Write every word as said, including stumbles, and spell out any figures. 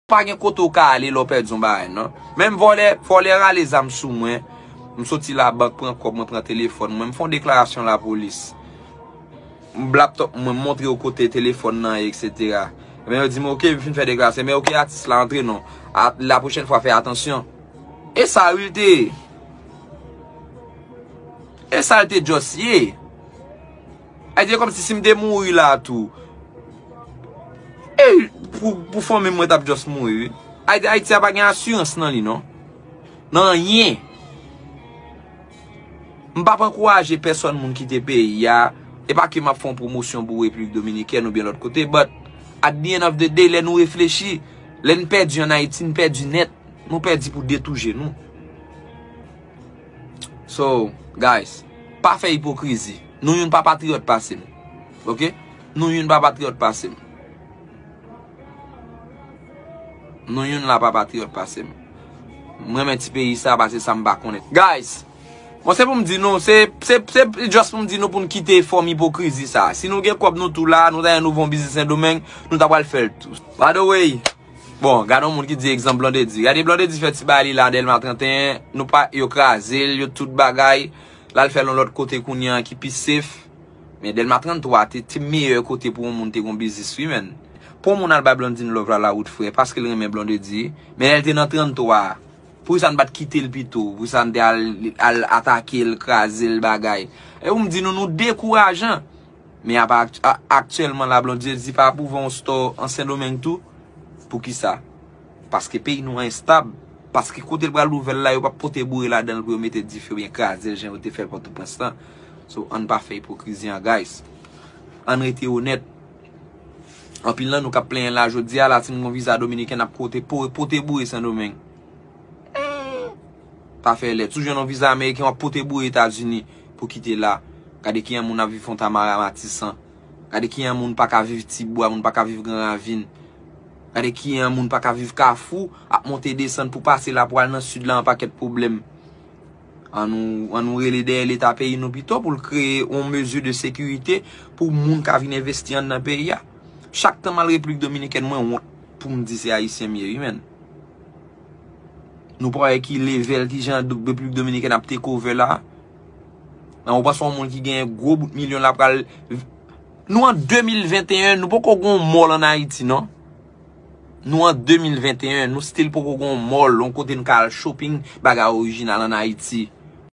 Pa gen kote w ka ale lè w pèdi yon bagay, non. Menm vòlè, vòlè rale zam sou mwen. M soti labank, pran kòb mwen, pran telefòn mwen, m fè yon deklarasyon lapolis. M laptòp mwen, m montre yo kote telefòn nan ye, etsetera. Ebyen, yo di m, "Oke, m fin fè deklarasyon." Men oke, atis la, antre non. A, la pwochèn fwa, fè atansyon. E sa, wi, l te ye. E sa, l te just ye. Ayiti, e kòmsi si m te mouri la tou. E pou, pou fanmi mwen t ap just mouri, wi. Ayiti, Ayiti a pa gen asirans nan li, non. Nan anyen. M p ap ankouraje pèsòn moun kite peyi a. E pa ke m ap fè yon pwomosyon pou Repiblik Dominikèn oubyen lòt kote, but at the end of the day, lè nou reflechi, lè n pèdi ann Ayiti, n pèdi nèt. Nou pèdi pou de tou je nou. So, guys, pa fè ipokrizi. Nou youn pa patriyòt pase m. Oke? Nou youn pa patriyòt pase m. Nou youn la pa patriyòt pase m. M renmen ti peyi sa, pase sa m pa konnen. Guys, bon, se pou m di nou, se, se, se just pou m di nou pou n kite fòm ipokrizi sa. Si nou gen kòb nou tou la, nou ta gen nouvo biznis Sendomeng, nou ta pral fè l tou. By the way, bon, gade yon moun ki di egzanp Blondedy. Gade Blondedy fè ti bagay li la, Dèlma trannteyen, nou pa, yo kraze l, yo tout bagay. L al fè l yon lòt kote kounye a ki pi safe. Men Dèlma tranntwa te, te meyè kote pou yon moun te gon biznis, wi, menn. Pou yon moun al bay Blondedy love la, la wout frè, paske l renmen Blondedy. Men lè l te nan tranntwa, poukisa n pa t kite l pito? Poukisa n te al, al atake l, kraze l, bagay? E pou m di nou, nou dekourajan. Men apa, aktyèlman la, Blondedy pa ap ouvè yon store an Sendomeng tou. Poukisa? Paske peyi nou an enstab. Paske kote l pral ouvè l la, yo p ap pote boure ladan l pou yo mete dife oubyen kraze l jan yo te fè l Pòtoprens lan. So, ann pa fè ipokrizi an, guys. Ann rete onèt. Anpil nan nou k ap plenyen la jodi a, la, si n gon viza dominiken, n ap pote, pote boure Sendomeng. Pa fè lè. Si w jwenn yon viza ameriken, w ap pote boure Etazini pou kite la. Gade kijan moun ap viv Fontamara, Matisan. Gade kijan moun pa ka viv Tibwa, moun pa ka viv Gran Ravin. Gade kijan moun pa ka viv Kafou, ap monte desann pou pase la pou al nan sid la, yon pakèt pwoblèm. Ann nou, ann nou rele dèyè Leta peyi nou pito pou l kreye yon mezi de sekirite pou moun ka vin envesti anndan peyi a. Chak tan m al Repiblik Dominikèn, mwen wont pou m di se Ayisyen m ye, wi, menn. Nou pa wè ki level, kijan Repiblik Dominikèn ap take over la? Nan, ou panse yon moun ki gen gwo bout milyon la pral. Nou an de mil venteyen, nou poko gon mall ann Ayiti, non. Nou an de mil venteyen, nou still poko gon mall, yon kote n ka al shopping, bagay orijinal ann Ayiti.